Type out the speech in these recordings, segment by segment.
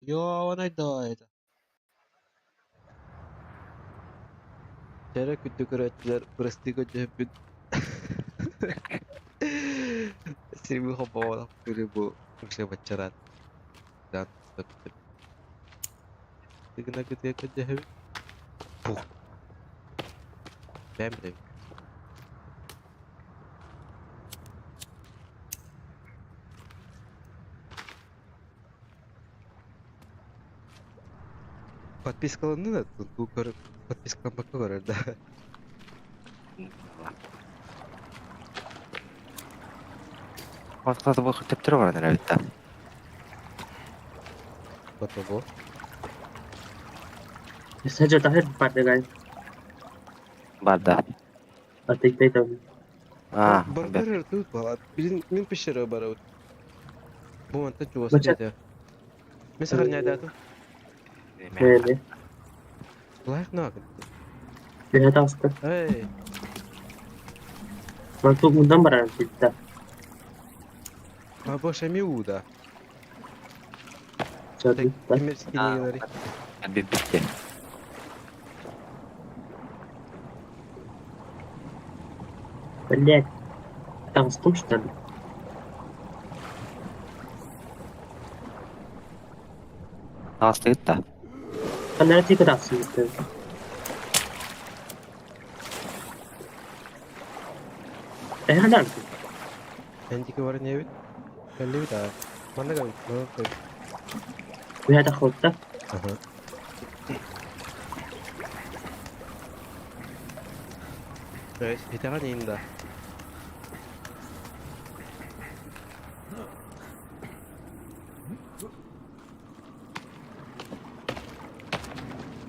Ёбаный да это. Чэрэ күндү көрөөччүлэр бырастыы көрдөһөппүн. Сирми хобоҕолох күрү бу уже баччараат. Тыгына кытыа көрдөһөбүт. Пух. Бэм да. Подпискаланны да туу көр подпискаланбакка көрөр да. Отқаты бұл төптері бар әлбетте. Готово. Сәжә тахир бардыгай. Бар да. Атыйтай там. А, Бардар тут бала. Билин мин пещера барабыт. Бу мантан чугас Бача- диэтэ. Мин сахарняйдаатым. Нэ. Лайк нагын. Төһө таҕыста? Эй, Манту мындан барар битта. а больше миуда. Чабитта. Кимерские Битте. Блять. Таҕыстым что ли? Астыгыт да. Ханна тика тахсыбыт. Эһэ Эндики бар не бит? Кэлли бит аа. Манна кэлбит. Манна кэлбит. Уһа тахсыбытта. Аха. То есть итэҕэн иин да.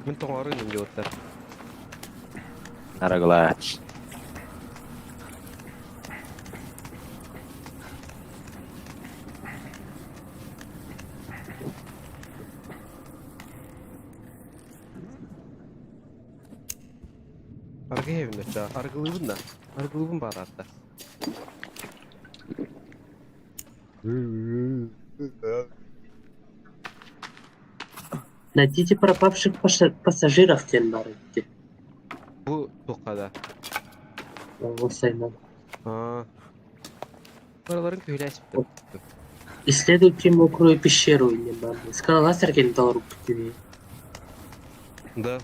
Мин тоҥорун идиоттар. Нараглач. Аргы эбин да. Аргылыыбын да. Аргылыыбын баар аатта. Найдите пропавших пассажиров тем барытти. Бу туохха Ол сайынан. Аа. Барыларын күһүлээсиптэр. Исследуйте мокрую пещеру не барды. Скалолазер кэлин толоруппут дии. Да.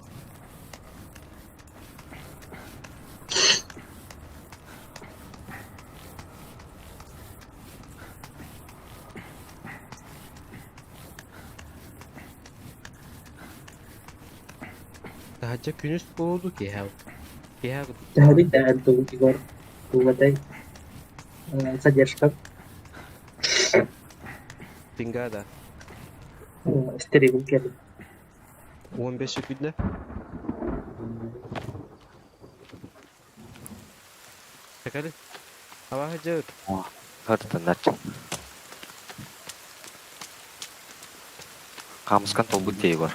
Таһырдьа күнүс буолуо киэһэ киэһэ Тэһэбит да Егор Тугатай задержка. Пингада Стеригин кэлин. 15 секундэ. Тэкэли. Абааһы дьэ Хартаннач. Камыскан толбут дии бар.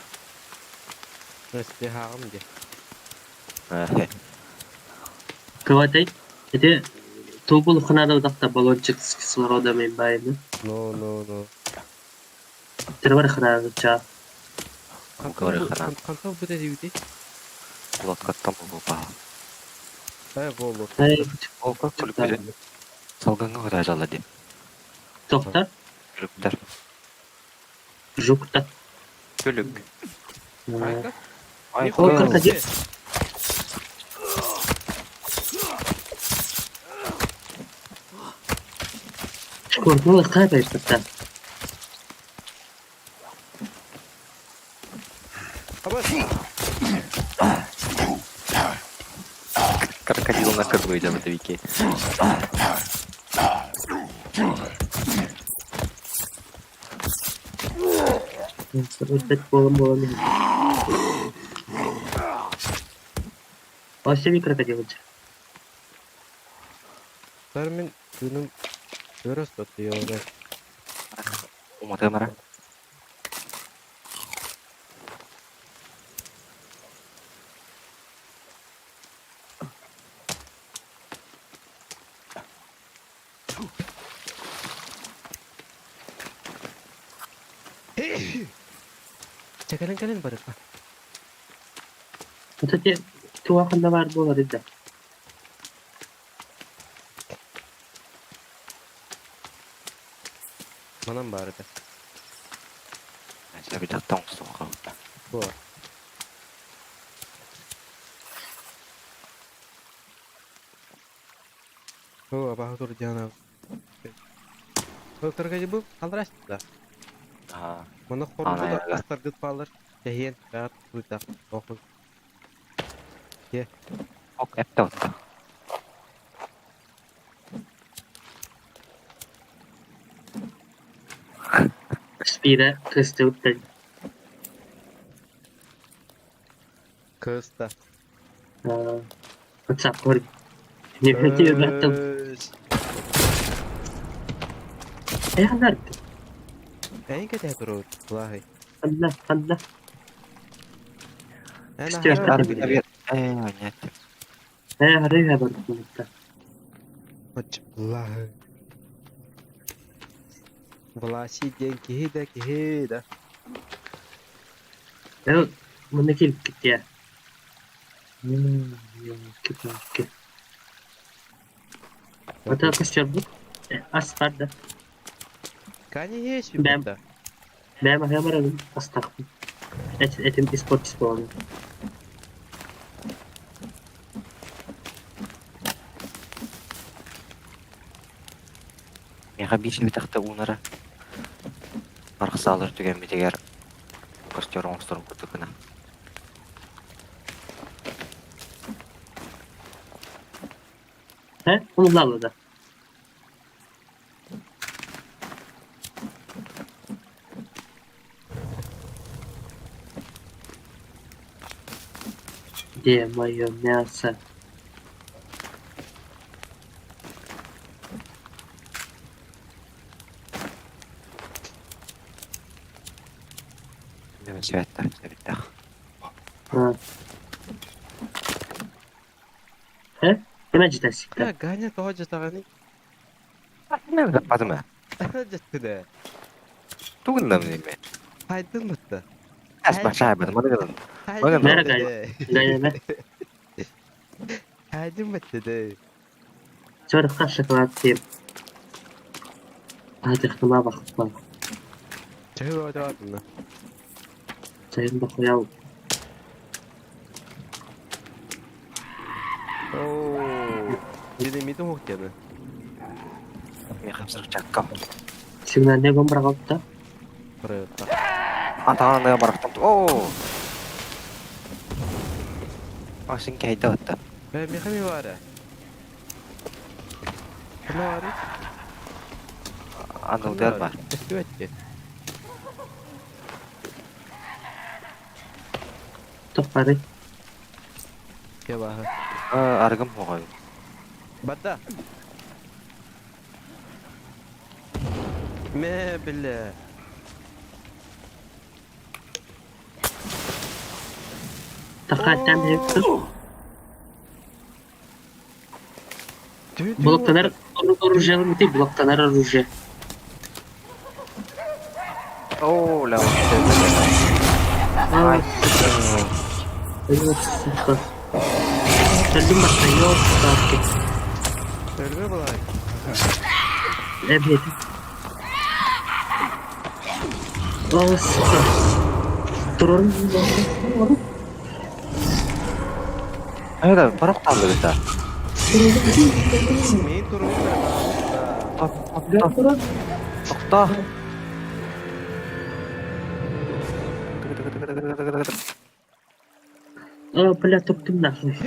Настихааҕым дии. Тугатай ити тугул ханада удахта баллончик с кислородом и байны. No, no, no. Тервар ханада ча. Говорю, хана. Хантан бу дедибити? Лоткаттан болба. Э, болу. Эй, Олка күлүктөр. Салгыңга куда жала дим. Тоқтар, Күлүктөр. жукта. Күлүк. Айка? Ай, Ол крокодил. Шкурнула капает-то. Абас! Крокодил на кыргы идем это вики. Болом-болом. Вообще не крокодил. Тармин күнүм өрөс тотуйода. Уматымара. Чэ кэлин кэлин барыта. Вот эти туох ханна баар буоларый да? Манан баар этэ. Сэбидахтан оҥостуохха. Буо. О, абааһы турдьаана. Доктор бу алрастыда. Аа. Маны хорду да астаргыт баалар. Тэһиэн баҕар туйтах. Охуй. Е. Ок, эпте отта. Спира кыстыбыт Кыста. WhatsApp көр. Не хотел баттым. Э ханна Эн кэтэ турут, Лахай. Ханна, ханна. Эн Стюарт аһара Э, нет. Э, харыга бардым. Лахай. Власий диэн киһи да киһи да. Э, манна килбит я. Ёлки-палки. Вот это костер Ас бар да. Кани есть Бэм. да. Бэм аһа барабын астахпын. Этим испортить буолан. Миэхэ биир сибитэхтэ уунара бархсаалар түгэммитигэр костер оҥосторун курдук гына. Э, унуллаалы да. Где мое мясо? Святта, сэбиттэх. А. Э? Ким дьитэ Ганя тоҕо дьатаҕыный? Западыма. Дьаттыда. Тугуннам неме. Хайдын бытта. Ас башайбын, маны гынан. Хайдын Мэрэ бытта. Гайна. Хайдын бытта да. Чорохха шоколад сиэм. Аһатыахтыма бахпа. Чөһү баҕа Сайын бахуял. Оо. Динамитым уктены. Миэхэ сырчакка. Сигнальный бомб быраҕалта. Проекта. Атаҕын барахтан. Оо. Максим кэйдэ отта. Бэ миэхэ ми баара. Ханна баарый? Анылдыар бар. Көстүбэт Тохпары. Кэ бааһы. Аргым хоҕой. Бата. Мэ бile. Тахаттан хеппит. Блоктанар оружие мити блоктанар оружие. Оо, ля. Ай. Сука. Кэллим барта ёлки. Өлбө булай. Эбиэт. О, сука. Турун. Это барах тааллы да. Мин туругум Тохто. Тохто. О, бля, топтум нахуй.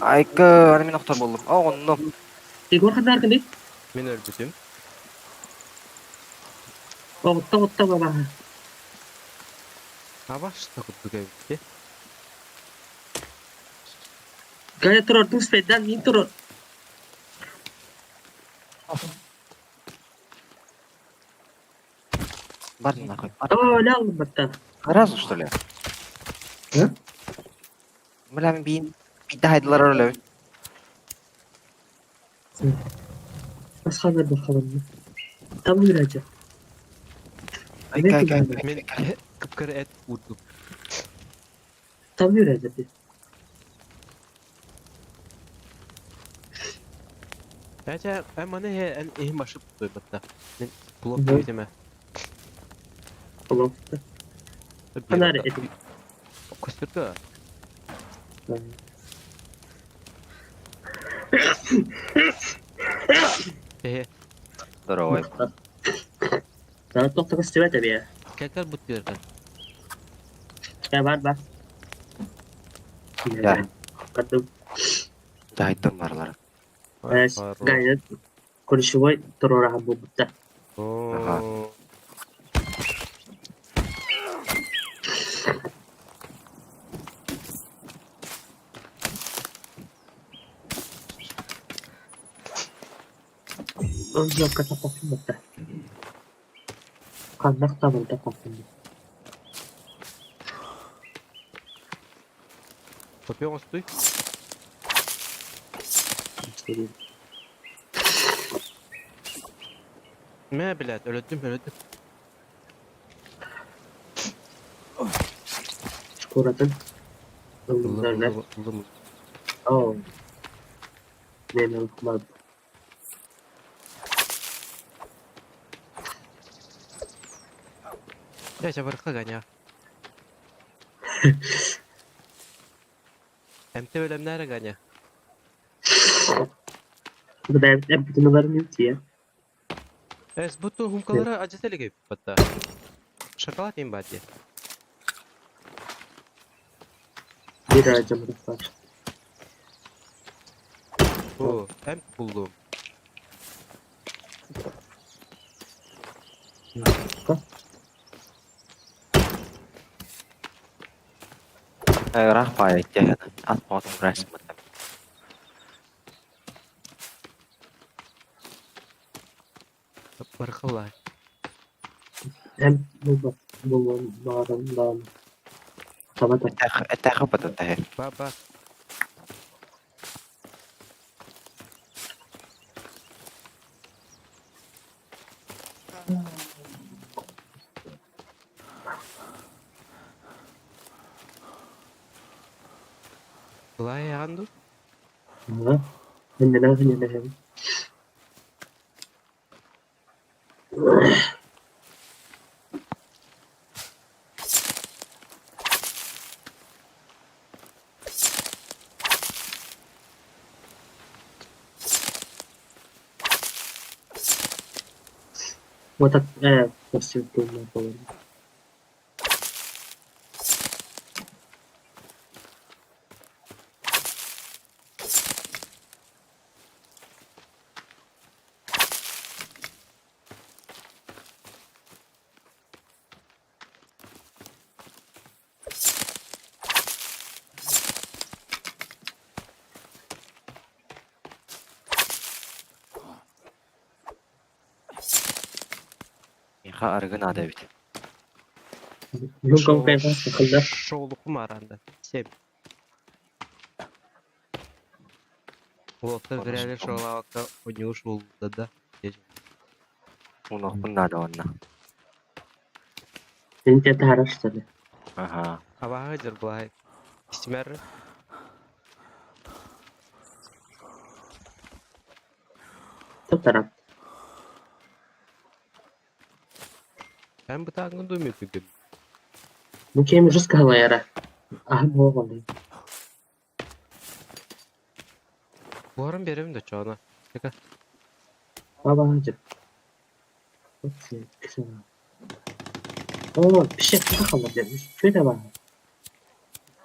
Айка, аны мин охтор болдум. О, онно. Егор ханна кини? Мин өлбүтүм. Оҕутта оҕутта бабаһа. Абаш та курдук эбитти. Гая турор, спайдан, мин турор. Бар нахуй. О, ля баттан. Сразу, что ли? А? Бля, мин биин биирдэ хайдылар өлөбүн. Басқалар бақалар. Там выража. Кай, кай, Мин кып-кыра эт уурдум. Там үөрэтэ. Эчэ, эн маны иһэ эн иһин башып тойбатта. Мин блок Мгм. киһитимэ. Олохто. Ханар этим. Көстөргө. Эһэ, Здоровай. Да тоқта көстүбэт эбиэ. кэлкэл буттырган. Э бар бар. Да. Катым. Дайдым барлар. Гайнет ключевой туруораһан буолбуттар. О. Ол дьокко тахсыбыттар. Ханнах табылда тахсыбыт. Копия оҥостуй. Мэ, блядь, өлөттүм, өлөттүм. Шкуратын Ыллым, ыллардар. ыллым, ыллым. Оо. Мен ылбат. Я чабырка гоня. МТ бөлөмнәре гоня. Бэйэбит эппитин ыларын илтиэ. Эс буту хумкалара ажателеге батта. Шоколад им бати. Биир аадьаммыт Бу эм булдум. Ыраах баайы тиэхэ ат оҕотун бырайсыммыттар. Бархала. Эн булбат булуон баҕаран даҕаны таба Этээхи этээхи бататаһы. Ба ба. Былай ду? Иннинэ иннинэ Вот э, по-моему. Миэхэ арыгы наада эбит. Ну, кайфа, Шоулукум аранда. Семь. Уолаттар реально шоулаабакка онньуур буолла да. Унуохпун наада уонна. Инте таһарар что ли? Аха. Абааһы дьар былаһай. Истимэр. Тутарап. Эн бытааҥҥын дуу мүппүгүн? Ну кем уже сказала яра. Аһы буолҕалый. Буорун биэрэбин да чоона. Чека. Баба О, пищек халlar demiş. Şöyle bak.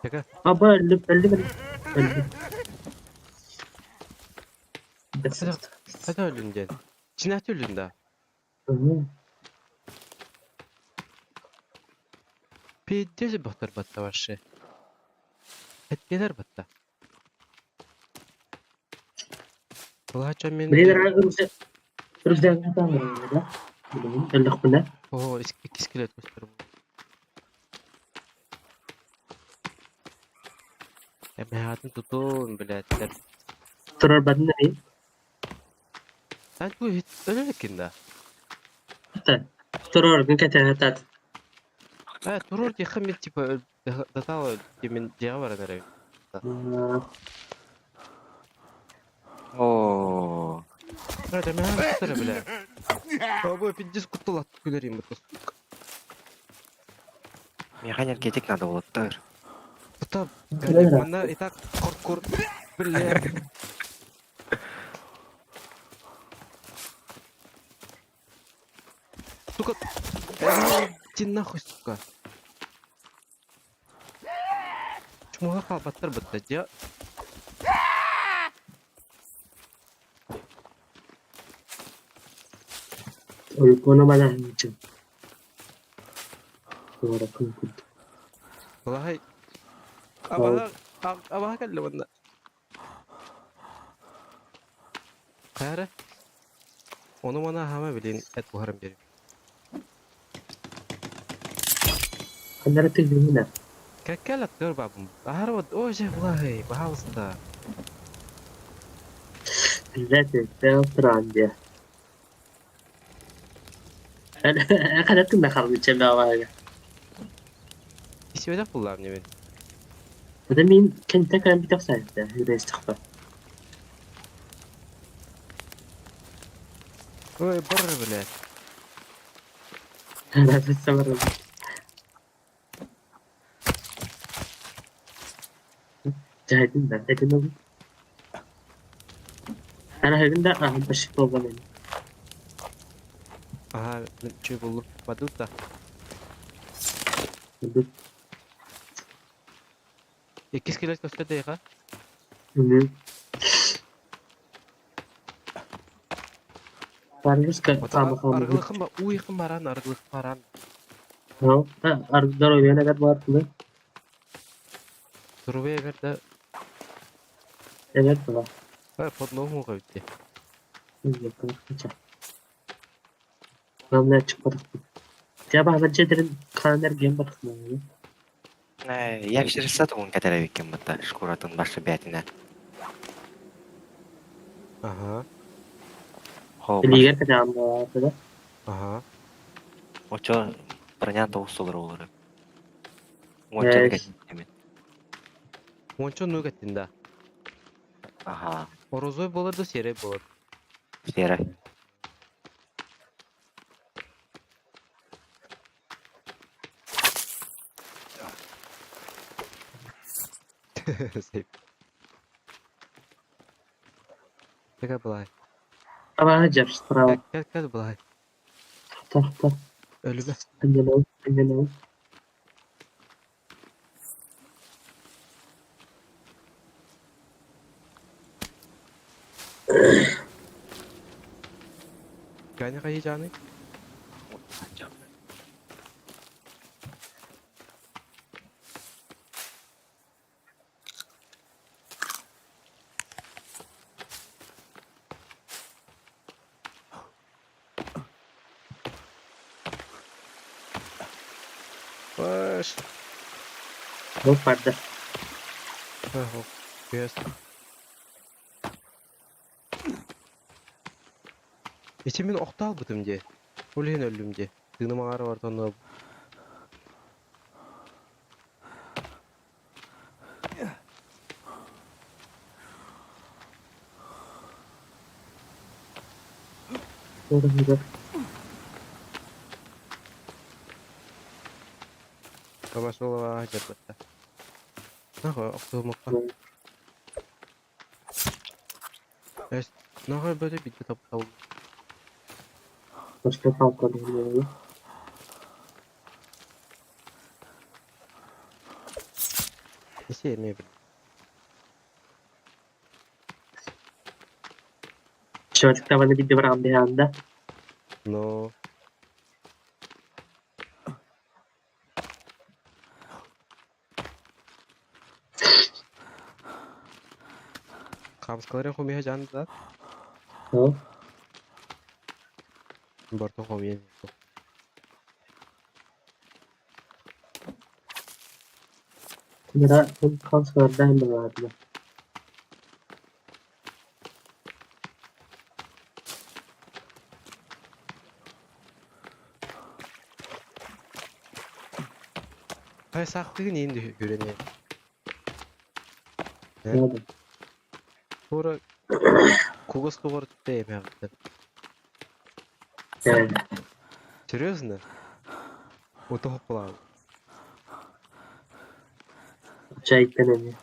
Чека. Аба өллүм, өллүм, өллүм. Хата өлүн диэн. Чинэти өлүн да. Пиздец бахтар батта вообще. Эттелер батта. Былаача мен... Билер рюкзак да? Өллөхпүнэ. О, икки скелет көстөр. Эбэхатын тутун, блядь. Турар бадын Эн бу өлөр экин да. Да. Тураргын кэтэһэ Туруор диэххэ мин типа датаала мин дьиэҕэ баран эрэбин. Оо. Это мин сытар бля. Бабы пиздец кутталат күлэрим бу. Миэхэ энергетик надо болуттар. Тута манна и так кур-кур бля. Сука. Иди нахуй, сука. Чумуга хаалбаттар бытта дьэ. Ону манаһынчын. Туоракын курдук. Балаһай абаһа абаһа кэллэ уонна. Хайа Ону маны аһаама билин эт буһаран биэриҥ. Ханнара тыгыҥына. Кэккэл аттыгар баабым. Аһара вот ой же былаһый, пожалуйста. Билбэт туран диэ. Ханатын да халбыча баҕаага. Исибэтэх буллаам небин. Это мин кэнтэ кэлэн бүтэх саайта үрэстихпа. Ой, бар блядь. Дьаһайдын да, этин ол. Араһыгын да аһын пашик буолбан ини. Ага, чүй буллум. Бадут да. Иккис килет көстө дейха. Аргыска Аргылыкын ба уйкын баран аргылык баран. Здоровье агар бар тылы. Здоровье эгер да. Эгер была. Под ногу кабитти. Главное чыкпатах. Я баҕар дьиэлэрин хаан эргийэн барахсанаҕын. Ящерица тугун кэтэрэбиккин бытта шкуратын башы бээтинэ. Ага. Илиигэр кэтэҕин буолаатыга. Ага. Очо броня тоҕус доллар олору. Уонча кэттимин. Уонча ну кэттин да. Ага. Орозой болар да серый болар. Серый. Сейп. Какая была? Абаҕа дьар справа. Как была? Тахта. Өлүбэ. Анньанау, анньанау. Ганя хайыжааны? Баш. Бу барда. Yes. Ичи мин охтаалбытым дии. Ол иһин өллүм дии. Тыыным аҥаара барытын Обошел дьарбатта. Нахуй охтуумукка. Эс, нахуй бөтө битте таптал. Başka kalkalım. Isi эмиэ бил. Чувак, табаны бидде барам биһаанда. Но Хамскаларын хомуйа жаанда. О. Борто хомуйа. Мира хамскалардан баҕарда. Хай саахтыгын иин хүрэн Надо. Тура кугас тугар тутта Серьезно? Утуһук булаабыт. Чайтан эмиэ.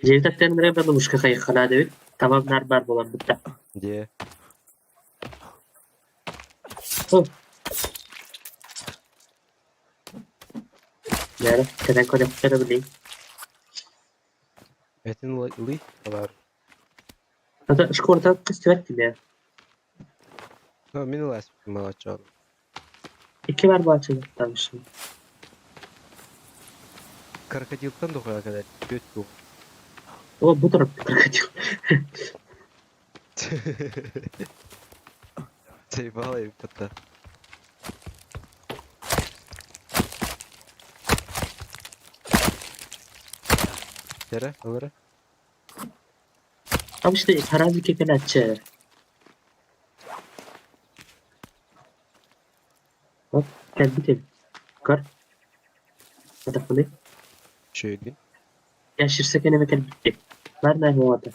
Дьиэ таптыан бабушка хайыххалаа эбит. Табам наар баар буоларбыт да. Дьиэ. Дьэ, кэлэн көрөхтөрө билий. Этин ылый алаар. Ата школата көстүбэт кимэ. Но мин ыласпытым молочон. Икки бар баачылыктаабышым. Крокодилтан духуя кэлэр түөт туох. О, бу турап крокодил. Заебала эбит Эрэ, ылара. Обычно паразики кэлээччи. Оп, кэлбит эбит. Көр. Атахпыный. Үчүгэй. Ящерса кэнэмэ кэлбит. Бар наһуота.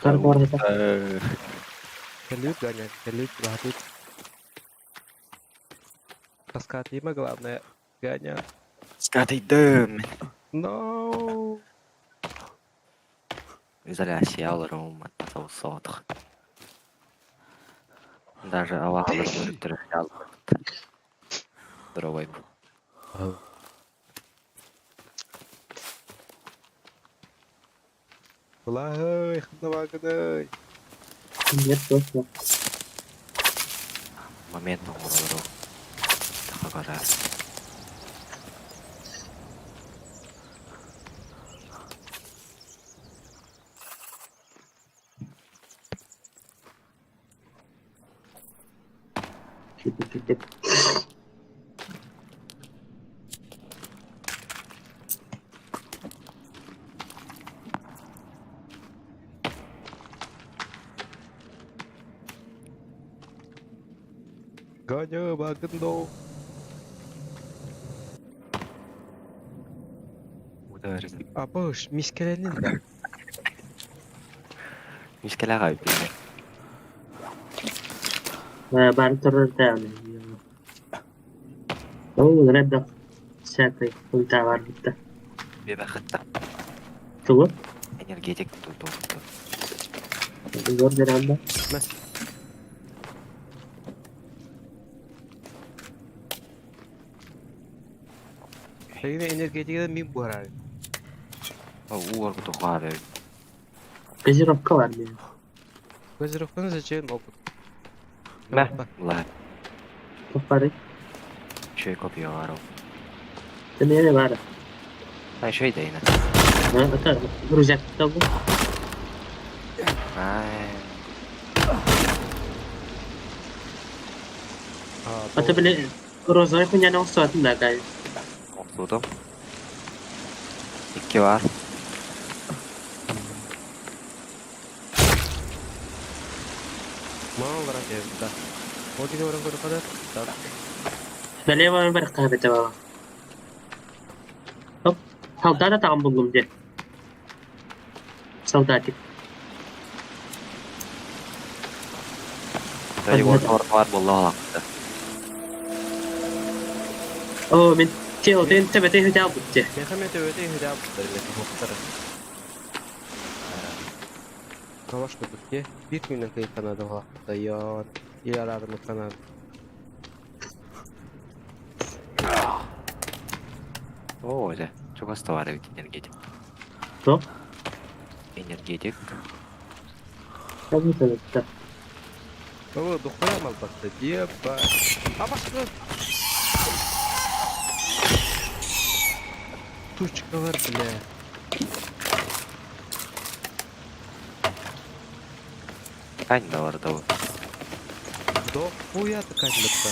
Көр буората. Кэлүүт, Ганя, кэлүүт, баһатыт. Таскаатыйма, главное, Ганя. Скатыйдым. No. Изоляция олорум соотох. Даже алаһалар көрүктөрө албыт. Здоровай. Былаһый, ханна Нет, точно. Момент оҥорору. Тахагара. Кип-кип-кип. Ганя, багындо. Ударит. Абыш, мискеленин да. Мискелеҕэ билэр. Бары турар даҕаны. Ол элбэх всякай хуйта барбыта. Бэбэхытта. Тугу? Энергетик тутуохту. Зор беранда. Мас. Эйне энергетикада мин буһарар. Уу оргуту хаары. Газировка бар менин. Газировканы зачем опыт? Мэ. Ла. Туох барый? Чөй копиялар ол. Эмиэ баар. Ай чөй да ина. Это грузяк бу. Ай. Ата били розовый хуйняны оҥостубатын да кай. Охсудум. Икки бар. Мал ракета. Вот и говорим көрө Так. Налево бар кабете баба. Хоп. Солдата тагын булдум де. Солдатик. Егор бар болла алакты. О, мен те отын тебете хөтә бутте. Мехаме төбөтө хөдә буттар мен хоптар. Калаш көтүкке бир күннен кый канады халакта ян. Иларарымы канады. О, это. Чугас товар эбит энергетик. Что? Энергетик. Кому-то О, духуя малбакта. Еба. А башка. Тучкалар, бля. Кань да бар да. Дохуя такая лепта.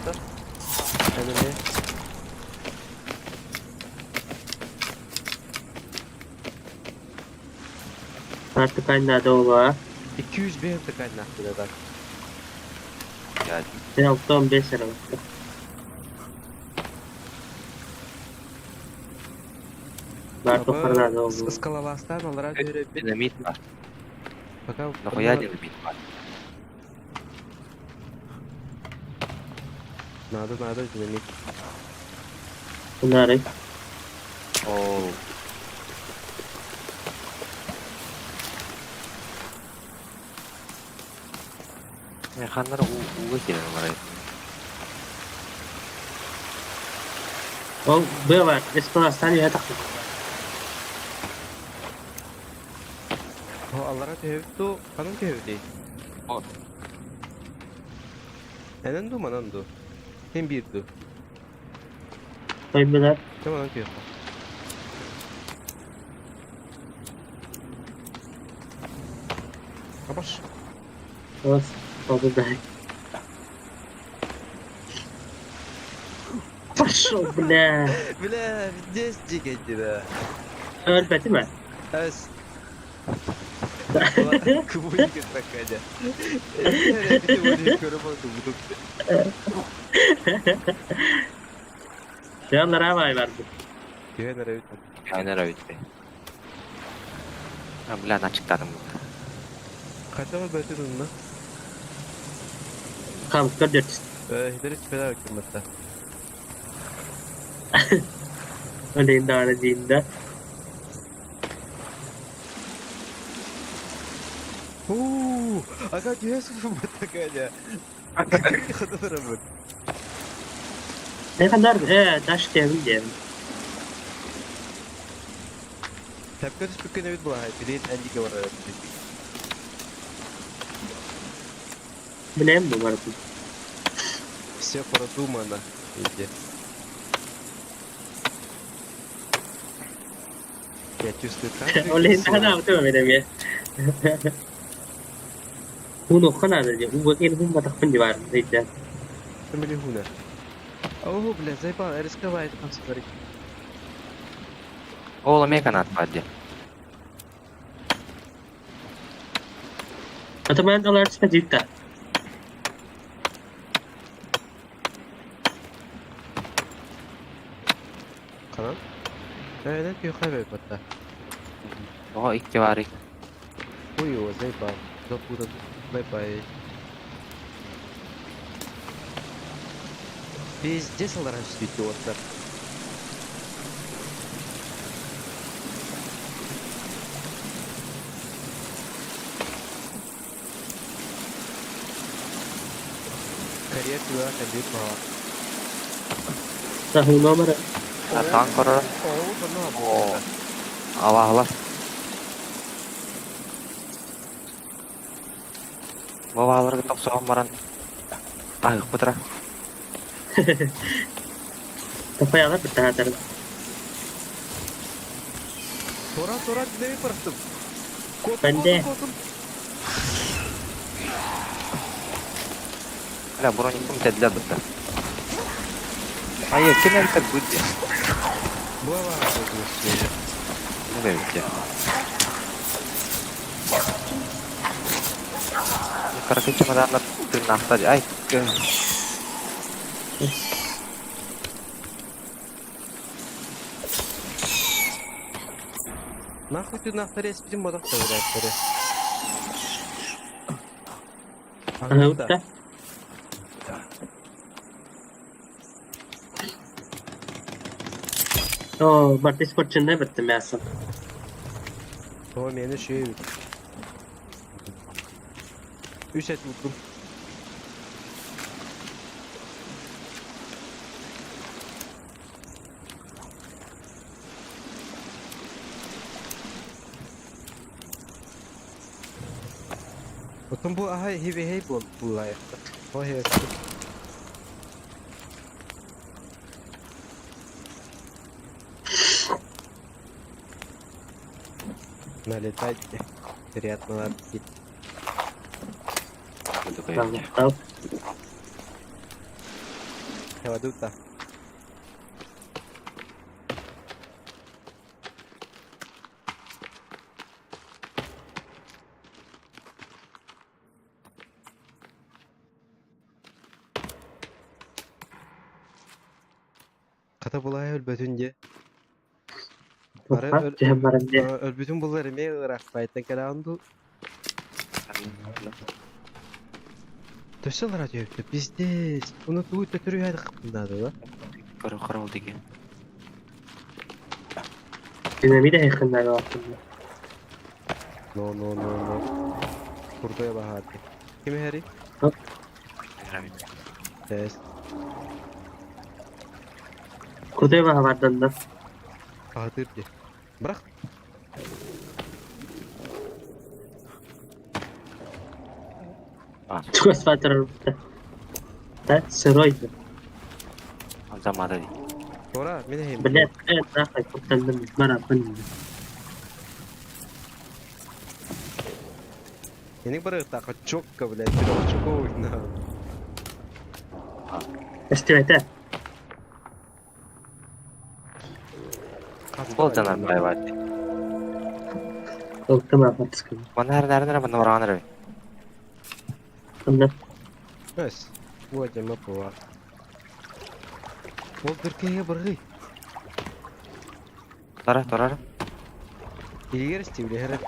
Батта. Энеми. Artık надо ола. 201 ткань нахуй да. 6-15 эрэ барда. Баар туххарнаада ол. Скалолазтаан аллараа түһэрэ Динамит бар. Пока Нахуя динамит бар? Надо, надо динамит. Унаарый. Ол Ханнара ууга киирэн барай. Ол быа баар, эскаластан үһэ тахсыбыт. О, аллара түһэбит дуу, ханан түһэбитий? О. Энэн дуу, манан дуу? Син биир дуу? Тойбулар. Чэ, манан түһүөххэ. Абаш. Ос, побудай. Пошел, бля. Бля, здесь дикий тебя. Өлбөтүм ээ. Эс. Кубуник такая. Дьэ, аллараа баай барбыт. Түһэн эрэ эбит. Түһэн эрэ эбит. А, бля, начыктаатым. Хайдах өлбөтүн ылла? Хаамыскар диэт. Хитери түспэтэх эбиккин батта. Өлейін даҕаны диин да. Уу, ага түһэ сыппыт такая. Хатырабыт. Ne kadar daş devrim diyelim. Тэпкэ түспүккүн эбит булаһай, билигин эн диэки барар эбит. Билем бу барытын. Все продумано, везде. Я чувствую каждый Ол иһин свой. ханаабытым эбит эмиэ. Уунуохха наада дии. Ууга киирэн уумматахпын дии баар ыйда. Мелихуна. О, бля, заебал, рисковать там смотри. Ол эмиэ канат баар дии. Атаман алар түспэтибит да. Ханан? Эйден күйхай баппатта. Тоҕо икки баарый? Ой, его заебал. Запутан. Бай-бай. Пиздец, алар идиоттар. Карьер туда кандид мала. Сахуна бара. Таан корор. О, Алаһылар. Бабаларга тохсоон баран таһыахпытыра. Тапаялар бытаатар. Тора, тора, динамит бырахтым. Котум, Бенде. котум, котум. Бля, броникум тэдлэ бытта. Айы, ким элбэт бу дии? Була Ну эбит Кыракый чемоданнар тыыннаахтар ай Нахуй ты нахтаре спидим бодох төгүрээттери. Аһыбыт да. Оо, барты спортчындай баттым мясо. О, мени шүйөбүт. Үс эт уттум. Оттон бу аһай хибэһэй буоллаайахта. О, хибэхэй. Налетайте. Приятного аппетита. Тал. Хевадута. Хата булаайа өлбөтүн диэ. Бары Туохха түһэн баран диэ. Өлбүтүн буллар эмиэ ыраахпайтан кэлэҕин дуу? Төссө лара түһүптэ пиздец. Уну тугу төтөрү үһэдихпин наада да? Көрө хорол деген. Динамит эһэххин наадалаахпын. No no no no. Курдуя баһааты. Ким эһэри? Тэс. Кутай баһабардан да. Аһатыр дии. Бырах. Чугас баатырарбыта. Да, сырой да. Алдамады дии. Тура, мин эһим. Блядь, нахуй, куттанным, бараппын. Эник барыахтаахха чокко, блядь, трехочковый на. Эстибэтэ. Бол жанар байбат. Ылтым апатскын. Манар нарнара манна бараанар. Онно Эс. Вот жама була. Ол биркеге быргый. Тара тарар. Илигер истибиле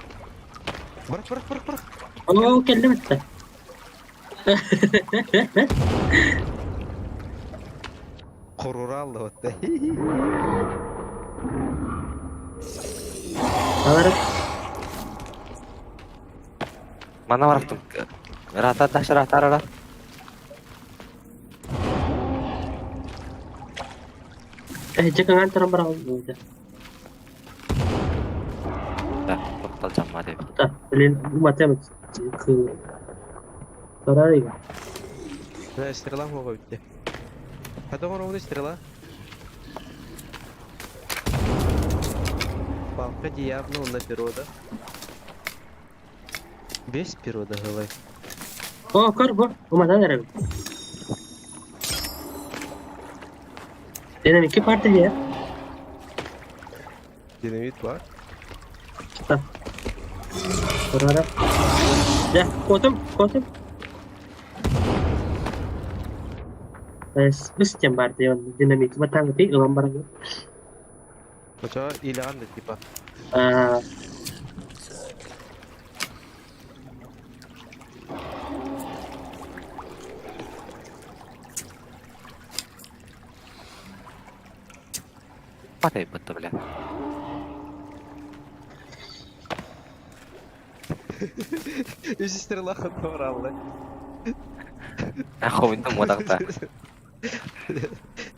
Бырах, бырах, бырах, бырах. Оо, кэллим этэ. Хорураалла батта. Аларым Манна барахтым. Рата даш рата рара. Эһичэ кыҥаан туран бараҕын Да, тоқтал жамма деп. Да, блин, уматем кыы. Барарыга. Да, стрела могу битте. Хата ону стрела. Палка явно на природа. Без природа голай. О, көр бу. Уматан эрэбит. Динамики партия. Динамит бар. Да. Барара. Да, котум, котум. Эс, үстен бар дейон динамит. Батан ти ылан баран. Оча илан да типа. А, Падай бытты, бля. Үс стрела хатта Ахуйдum одақта.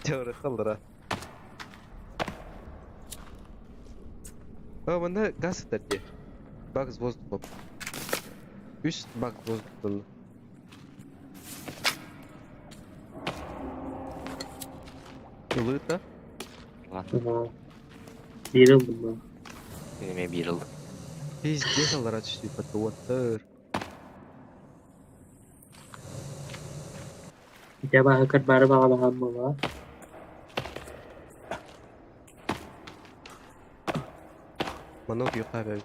Теория қалдыра. А, мында газ сытар Бак с воздухом. Үс бак воздухтан. Ылыта. Ладно, Биир ылбын. неме бирилdi. Пиздец алара түстү патуаттыр. Ите баһыкар бары бағалахан була. Манок юка бәбит.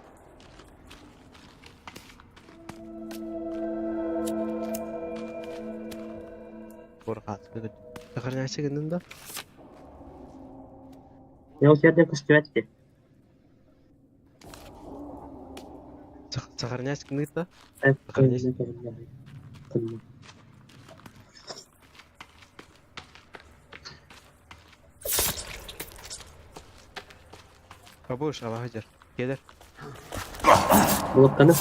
Борхат. Сохраняйся гыннын да? Я у жерден көстүбэтти. Сохраняйся гыннын да? Кабуш, ала хажар. Келер. Блокканы.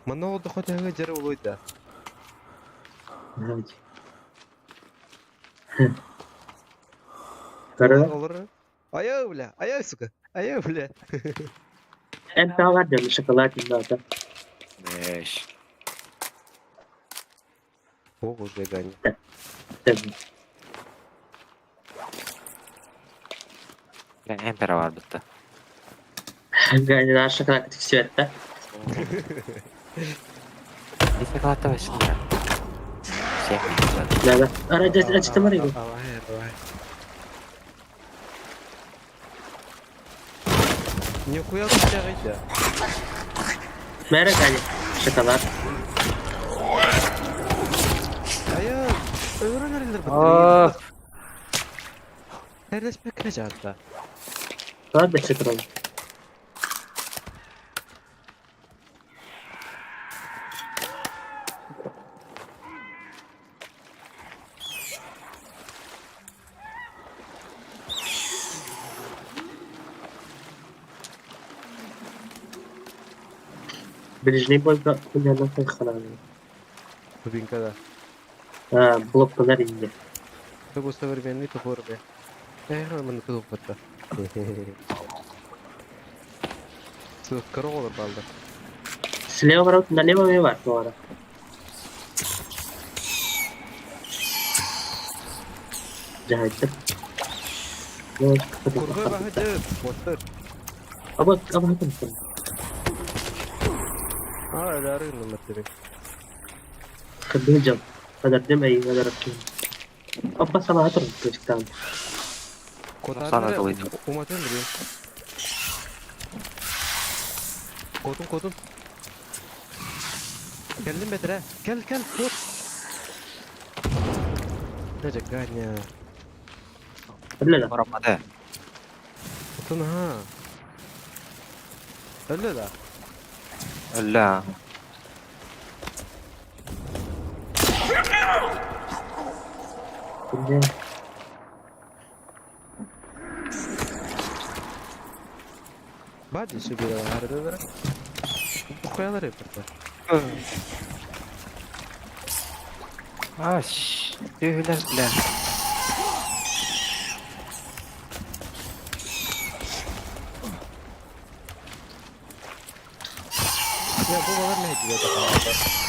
Манна олду хотяга жары улуйда. Кара. Олар. Ая, бля, ая, сука. Ая, бля. Эн тауар дем шоколад надо. Беш. Похуй Ганя. Эмпера бар бытта. Ганя наша шоколадка тиксибэттэ. Биир шоколадта бассына. Всех Да, да. Ара, ачтым арыгы. Давай, давай. Нихуя тут тягайся. Мэрэ Ганя. Шоколад. Айа, өлөрөн эрэллэр Оо, Терлеспеккэ дьаатта. Шоколад да шоколад. Ближний бойга хуйняны хайхананы. Дубинка да. А, блоккалар инде. Это был современный топор, бля. Эх, маны туппатта. Сылккара балда. Слева ворот, налево мне бар, туара. Жахайттыр. Курга баһыдыр, боттыр. Аба, аба хатым. А, өлөрүн номер тебе. Кырдың Кадардым эй, кадарып. Аппа сама хатыр көчтан. Sana Котар. долойду. Уматын билем. Котун, котун. Келдим бетре. Кел, кел, кот. Даже Ганя. Биле Оромады. Котун ха. Өллө да. Өллө. да. Бади сүбүрэ арыдылар. Куялар эппит. А, түһүлэр бля. Я бу балар не диye.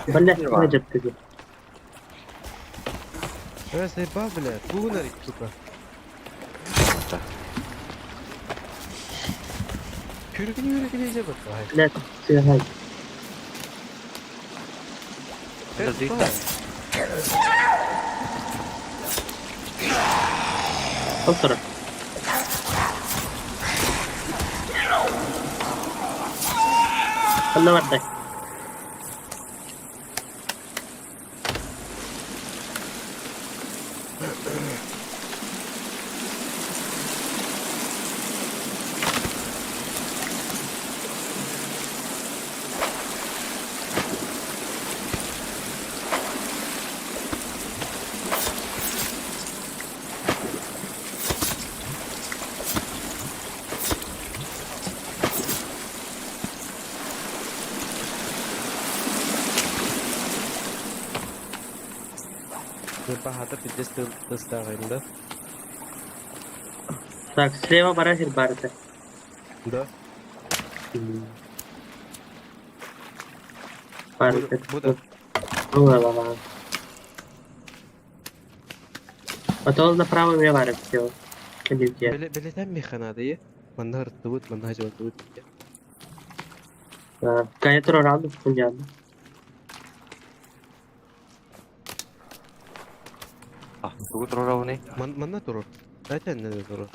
Балля, жапты. Э, заебал, бля. Тугунарик, сука. Хүргүн хүргүн эже бат. Бля, сыгай. Өлдүйдэ. Полтора. Ханна бардай. Бахата пиздец тыстагында. Так, слева барахер барыта. Да. Барыта. Буда. Ла-ла-ла. Потом направо мне варит все. Кабинке. Билетен механады. Манна ыртыбыт, манна жабытыбыт. Кая турараду хунян. А, тугу турарабыный? Манна турur. Айтан не турur.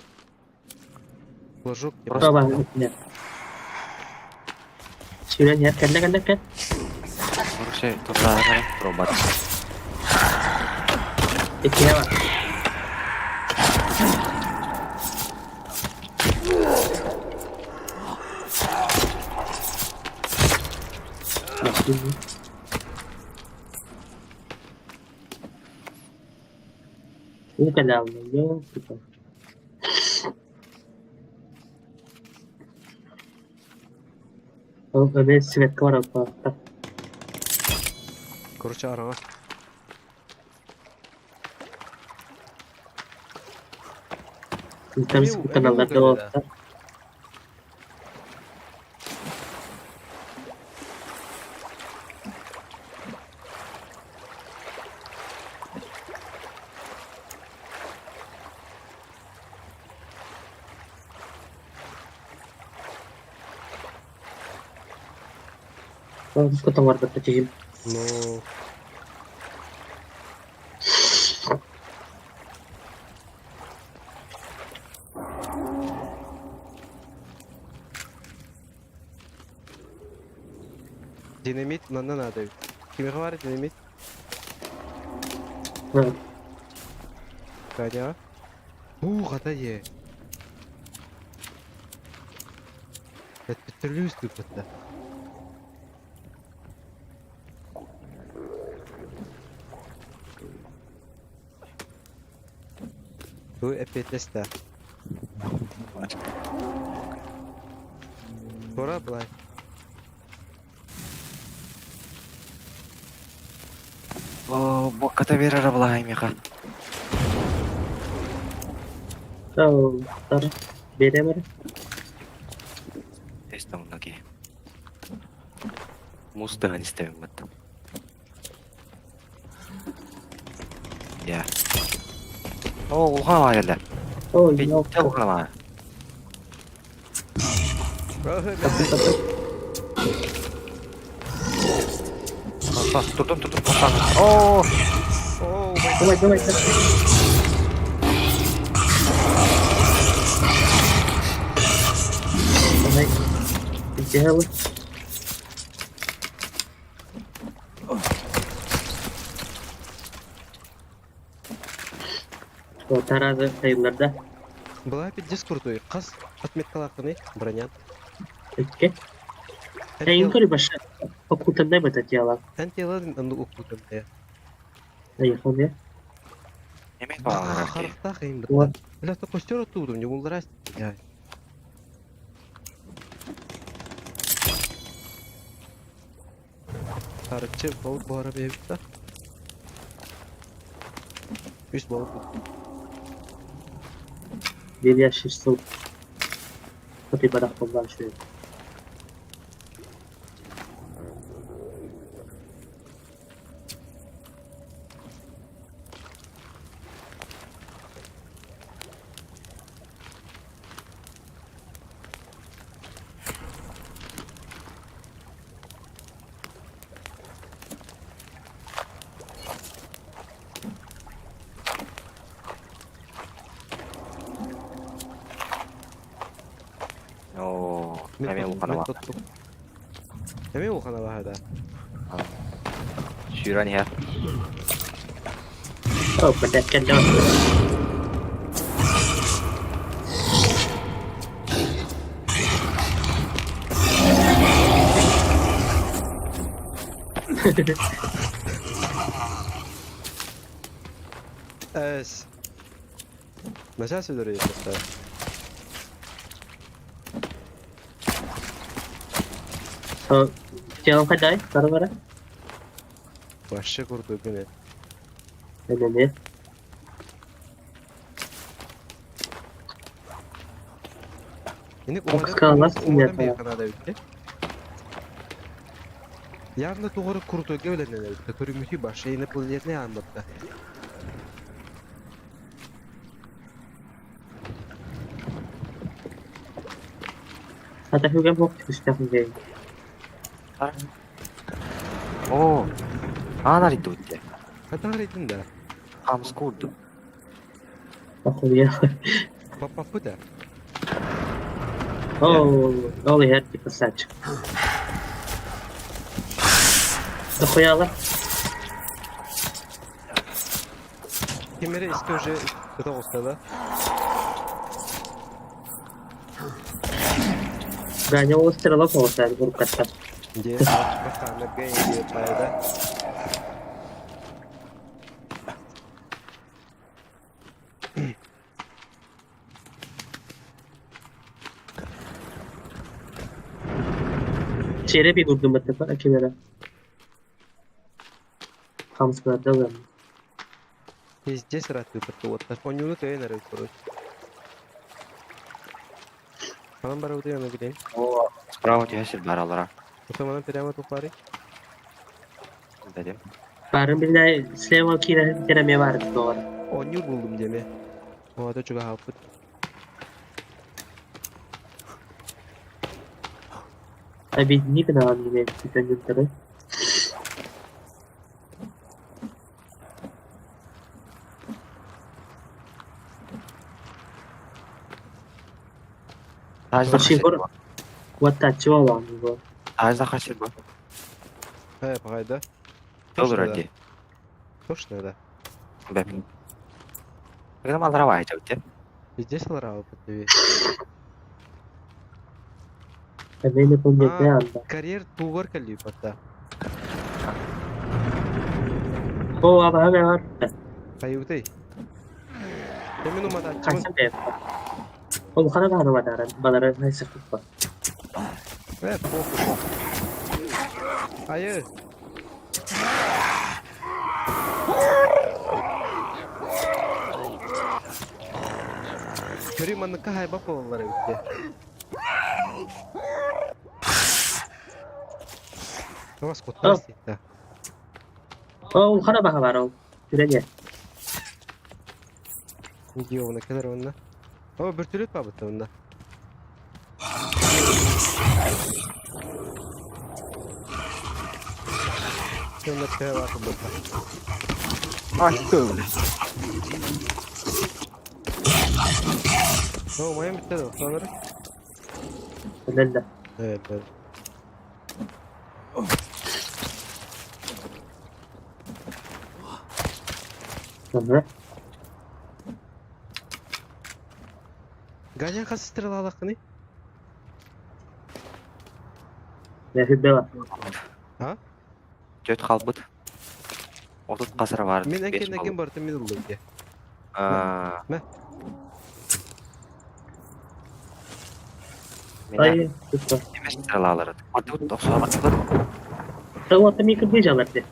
Флажок. Просто- Баба, нет. Сюда нет, кәллә кәллә кәл. Короче, турарара робот. Икене бар. Ну, канал, ну, типа. Ол öyle светка бар алпа. Короче, араңа. Там Эми- каналларда эми болса. Олуска тоҥорбут киһим. Ну, динамит манна наада эбит. Кимиэхэ баар динамит? Катяҕа? Уу, хата дьиэ. Эппиттэргэ үстүкпүттэр. Бу эппиэттэстэ. Пора былай. О, буокката биэрэрэ былаһай миэхэ. Тар биэриэм эрэ. Эстэ киһи. Муус тыаһын истэбин баттам. Я. О, улахан аҕай кэллэ. Ой, Питтэ улахан аҕай. Турдум, турдум, турдум. О! Давай, давай, давай. Сделай. Таразы сайыннарда. Была пиздец крутой. Хас отметкалааххыный броня. Икки. Эйин көрү баша. Окутандай бата тело. Эн тело анду укутандай. Айхоне. Неме баалар Харахтаах эйин бытта. Бля, то костер оттудум, не булдырас. Арыччы балык буһара бэйэбит да. Үс балык Биир ящик сыл барах буоллаан үчүгэй. Оо, эмиэ улахан Эмиэ улахан абаһа да. Сүүрэн иһэр. О, блядь, кэллэ. Эс. Начаас өлөрөйө Телом хайдай, бара-бара. Вообще крутой гынет. Эмэни. Ini Окскалас умадан бир канада битти. Явно тугары крутой беленен битти. Көрүмүтү башы инопланетный анбытта. Хата хүгэн бок түстэх Оо, аанар идүүтте. Хатар идин да. Хамс курдук. Охуя. Папа да. Оо, ол иһэр красавчик. Дохуяла. Кимери иски уже это да? Ганя ол стрелок оҕусаар уруккаттан. Где? Баханырга иди пайда. Çeyrek bir vurdum hatta akilere. Хамскаларда ылыам. Пиздец рад вот. Онюну төйен короче. Анан бара утуяна билейм. Оо, справа түһэ сир баралара. Потом анан прямо тупари. Дедим. Барын биле слева кире киреме бар doğru. Онюр булдум деме. Ода чуга халпыт. Объедини гынаҕын диэн Таажда Вообще хасыр Егор бу. куоттааччы буоллаҕым Егор. Таажда хасыр бу. Пагайда. Доллар Точно да. ди. Точно да. Бэп. Когда малара вайча бите. Здесь ларава поддави. Эмиэ А, помните анда. карьер тугар калли патта. О, абаһа бэҕэр. Каютай. Кемину матаччымын. Хайсан бэйэппэ. Улахана баһана бадааран балары хайсыхпыппа. Похуй. Айы. Көрü манныкка хайба болалар эбитте. Вас куттар ситте. О, улахана баһа бар ол. Күрэнэ. Видео оны келер онна. О, bir türlü бабытты онна. Сонна төһө бааты бутта. А, что? О, моя битте да, саныры. Үлэллэ. Evet, evet. Онно. Ганя хас стрелалахыны? Нәһүбэ бар. Төт қалбыт. Отут қасыра бар. Мен әнкен әнкен бартым мен ұлы де. Мә. Мен Ай, тутта. емес стрелалар. Отут тоқсан. Тауата микро быжалар де.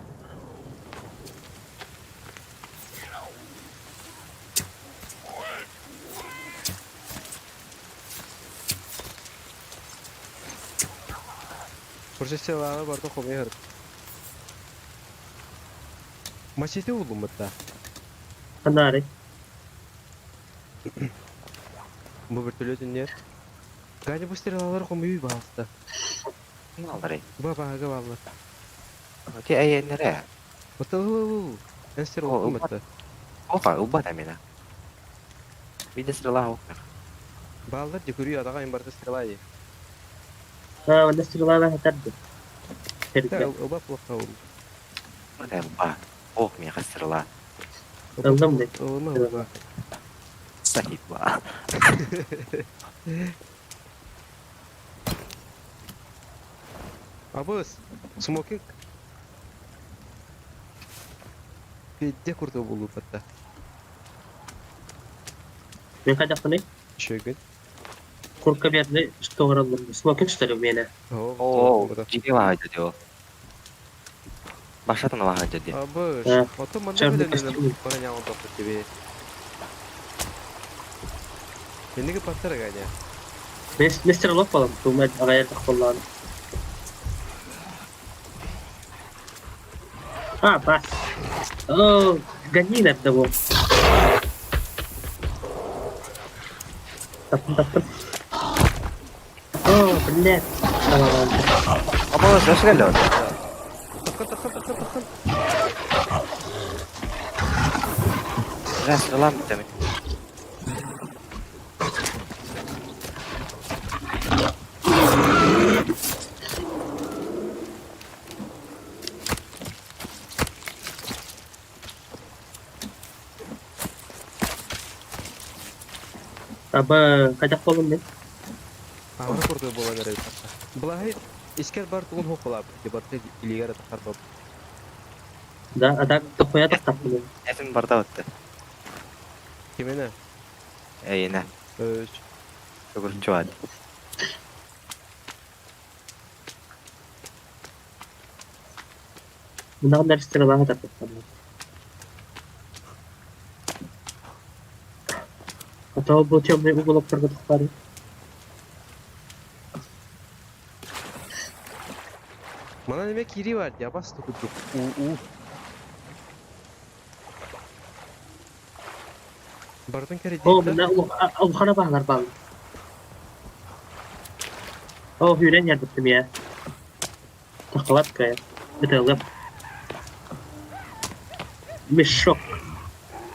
Kursa стрелалы барды қомай хырып. Мачете улым бытта. Канары. Бу bir türlü дүнер. Ганя бу стрелалар қомай бағысты. Алдар. Ба баға баллы. Те әйенлere. Бытты ыл Эн стрелал О, бытты. Оха, убата мена. Виде стрела оха. Баллар декүрүй адаға ен барды стрела е. А, онда стрелалар хатарды. Терге. Оба плохо ул. Ба. Ох, меха стрела. Ылдым де. Олма оба. Сахиба. Абыс, смокинг. Педде курду булу бытта. Мен қайда қыны? Шөгін. Курка берді, что оралым. Смокинг что ли у меня? О, жиге вахайда дио. Башатын вахайда ди. Абыш, ото манна Черный билен костюм. броня он топты тебе. Ендігі паттар Ганя. Мен стрелок болам. Думаю, ағайыр қолланы. А, бас. О, гони на того. Таптым, таптым. О, блядь. Салам. Аба, зашгал. Тақын, тақын, тақын, тақын. Стрела битами. Аба, қайда қолым мен? Ағыр курду бола береді. Былай искер бар туғын хоқылап, деп атты илигер тақар боп. Да, а так дохуя таптым. Этин барда өттү. Кимені? Эйне, Үш. төгүрчү ад. Мынаған бәрі стрелаға таптым. А то был темный уголок торготухтары. Мана неме кири бар, ябас тукудук. У, у. Бардын кәрі О, дейді. мына улхана бағалар бал. О, хүрен ярдыптым я. Сладкая. Это лэп. Мешок.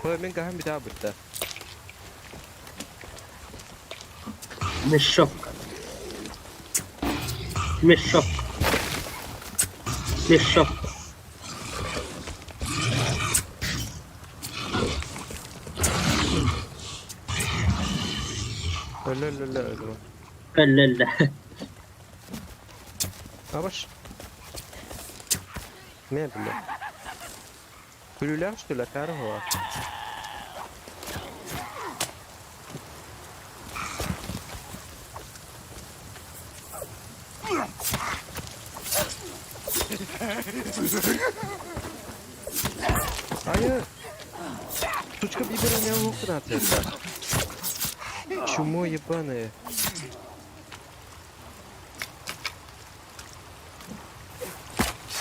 Ой, мен хаһан бүтэ бүттэ. Мешок. Мешок. Мешок. Өлө өлө өлө өлө. Өллө. Абаш. Мен бile. Күлүүлээх что ли, акаары буолар. Айы! Сучка бибера не лук нация. Чмо ебаное.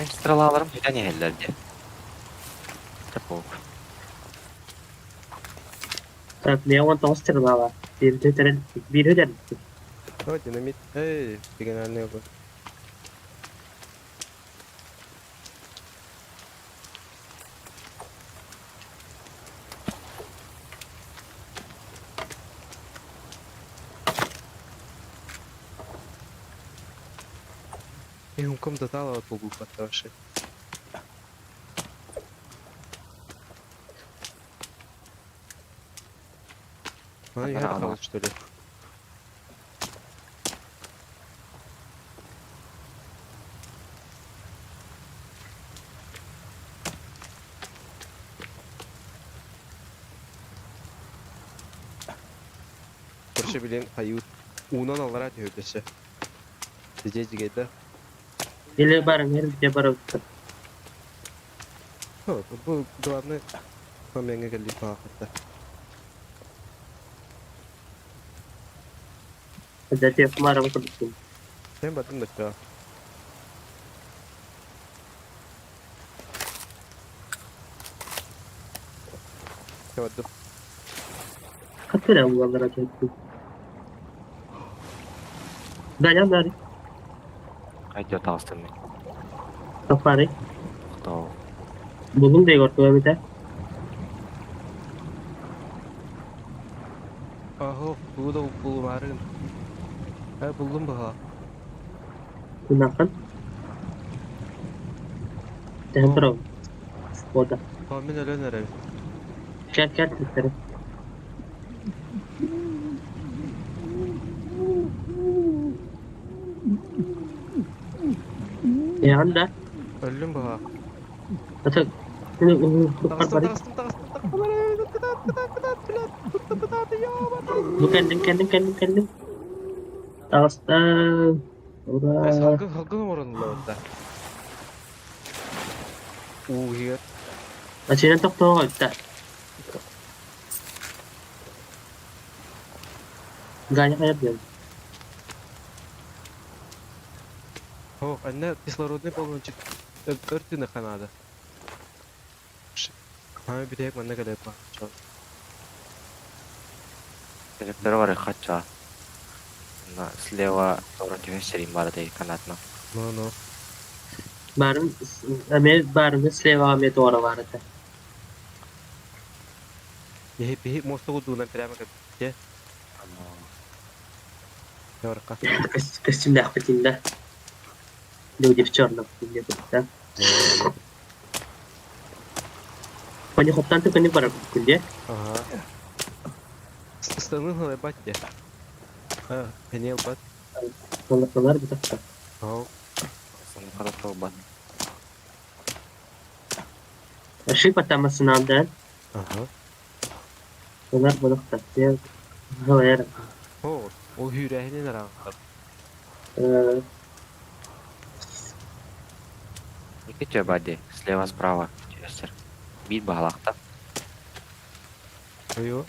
Sen стрелаларым бүтэн иһэллэр дии. Чапок. Так, мне вон того стрелала. Биир биир өтөр. О, динамит. Эй, оригинальный был. И он дотала полгу вообще. А, я Рано. что ли? Короче, блин, хают. Уунан аллара түһүрдэсэ. Здесь дигейда. Или барың, где барып. О, бу главный моментке келли паахатта. Затем марам курдук. Мен бардым да чаа. Бардым. Катыра улалара кетти. Даня бari. Хайдет алыстым мен. Сафари. Тоқтау. Булун дейгор туамита. Ахо, бу да булмарын. Ә, булдум баха. Кунахан. Тэхтро. Ода. Ха, мен өлөн эрем. Кел кел тиктер. Янда. Өллүм баха. Ата. Тагыстым, Бari. тагыстым, тагыстым, тагыстым. Кытат, кытат, кытат, блядь. Кытат, кытат, ёбаный. Бу кэллим кэллим кэллим кэллим. Таҕыстым. Ура. Салгын, салгын орунла. Уу, Ачынан тохтоого ытта. Ганя хайа диэн. О, анна кислородный баллончик. Өртүнө канада. Ама битек манна келеп ба. Телептері бар хатча. На слева вроде серим бар дей канатна. Ну, ну. Барым эме барым слева ме туора бар этэ. Ехи бихи мосту дуна прямо как где? Yorка. Костюмдаах битинда. Люди в черном где да. Они хоптан ты бар күнде. Ага. Станы хылай батте. А, хенел бат. Олар битакта. Ау. Хорошо бат. Шип атамасынан Ага. Олар бодохта. Хылайар. О, ол хүрәһинен аран. Никите бади. Слева справа. Честер. Бит багалакта. Ойо.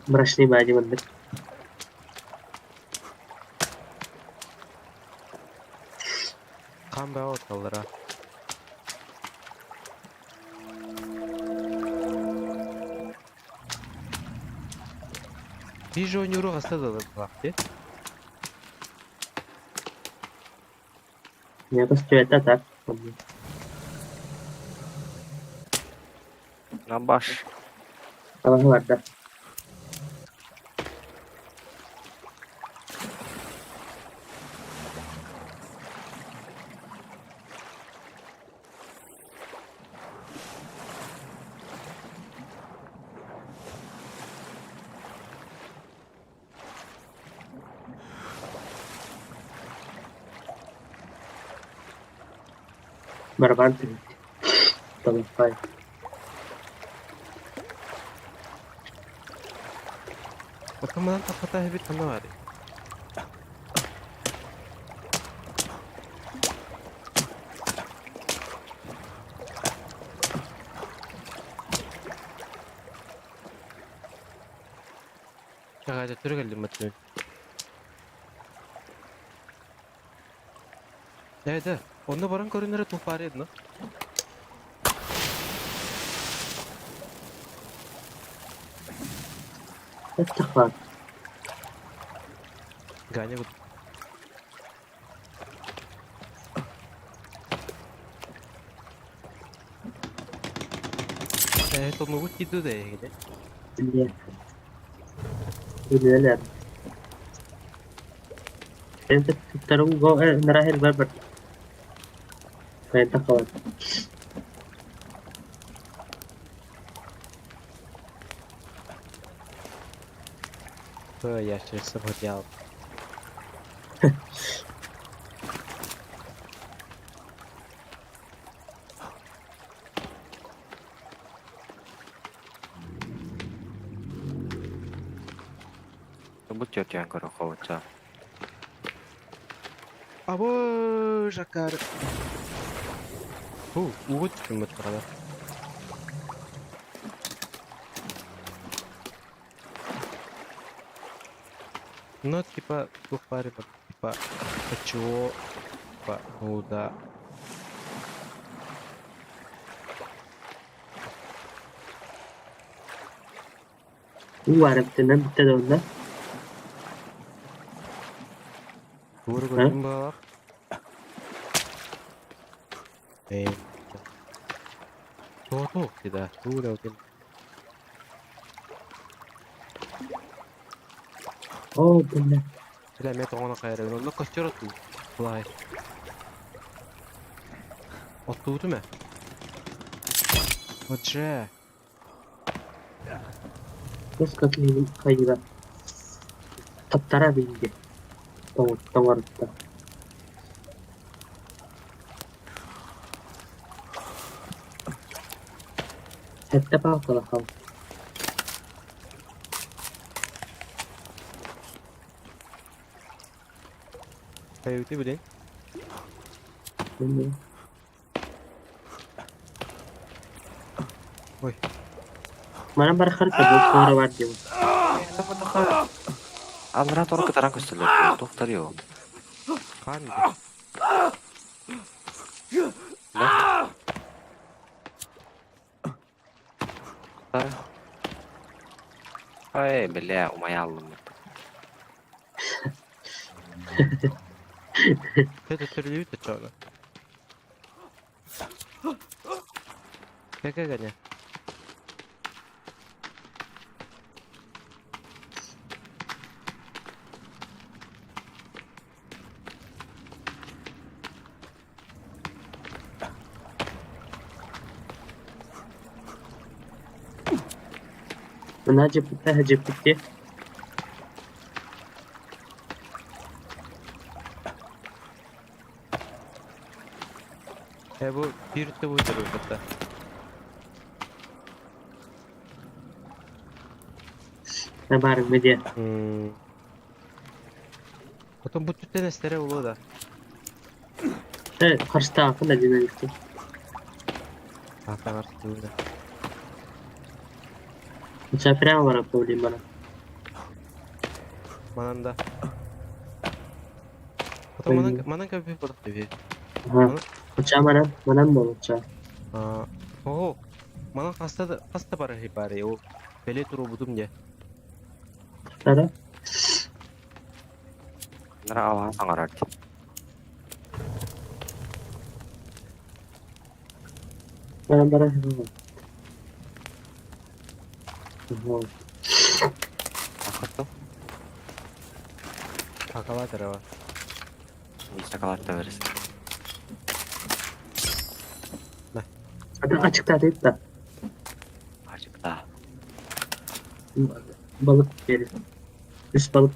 Мрачный бади маннык. Кан баа оталлара. Биир оонньууру хаста да ылар дии. Мне көстүбэтэ так. На баш. Талаһы барда. Барабан түһүт. Талахпай. Оттон манан таххата эбит ханна баарый? Чаҕаача түрө кэллим баттым. Ээ да, онно баран көрүнэрэ туох баар но? Эттэхпаат. Ганя вот. Ээ, тоннугут киирдэ да эһигини? Билиэ. Билиэлэр. Туттарым го нара бар бар. Хайта хават. Я сейчас смотрел. Бу тетян көрө Абы жакар. Бу угут түммүт барада. Ну, типа, туох баар типа, чего, типа, ну да. Уу арыптынан бүттэ да онно. Тугу көрдүм баалар. Э. Туох да, тугу да окей. Оо, бля. Бля, мен тоҕоно хайарабын. Онно костер оттуу. Былай. Оттуутум ээ. Отже. Кус котлин хайыга. Таптара билди. Тоҥорутта. Сэттэ палкалахал. Хайыты билин. Ой. Манан барахар табыл туора бар диэн. Аллара тору кытаран көстөлөр. Туохтар yok. Хаан Да? Кытары. Ай, бля, умаяллым. Это төрлүүт чоно. Какая гоня? Мына жеппитте жеппитте. Э, бу биир өттө бу төрүт Бар медиа. Потом бу түттен эстере болуо да. Э, каршытаагы да динамикти. Атаңар да. Уча прямо бара проблема. Манан да. Потом манан манан кәбе бодох диби. Ага. Уча манан, манан бол уча. А, о, манан хаста хаста бар хипари о. Беле туру бутум де. Тара. Нара алаһа саҥарар дии. Баран баран. Ахыртым. Шоколад эрэ бар. Шоколад да бересин. Ата ачыктаатыйт да. Ачыкта. Балык бери. Үс балык.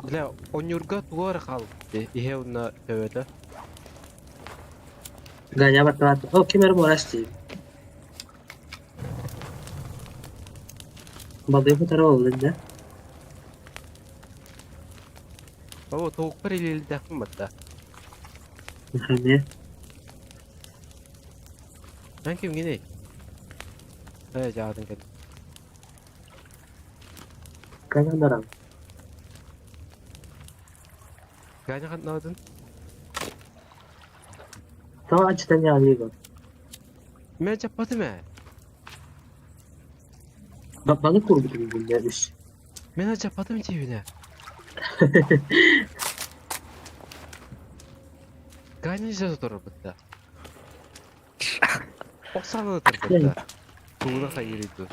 Бля, онньуурга туга эрэ хаалбыт иһэ уонна төбөтө. Ганя баттаат. О, ким эрэ буолас дии. Балыгы утары оллун да. Оо, тоҕукпар илиилдээхпин батта. Эмиэ. Эн кимҥиний? Ээ, дьаатын кэл. Кэнэн баран. Ганя ханнаабытын? Тоҕо аччытан яалыыгын? Мэ чаппатым ээ. Балык курбутун билля үс. Мен ачаппатым тиибинэ. Ганя же турбутта. Оксана турбутта. Тугуна хайырыйду.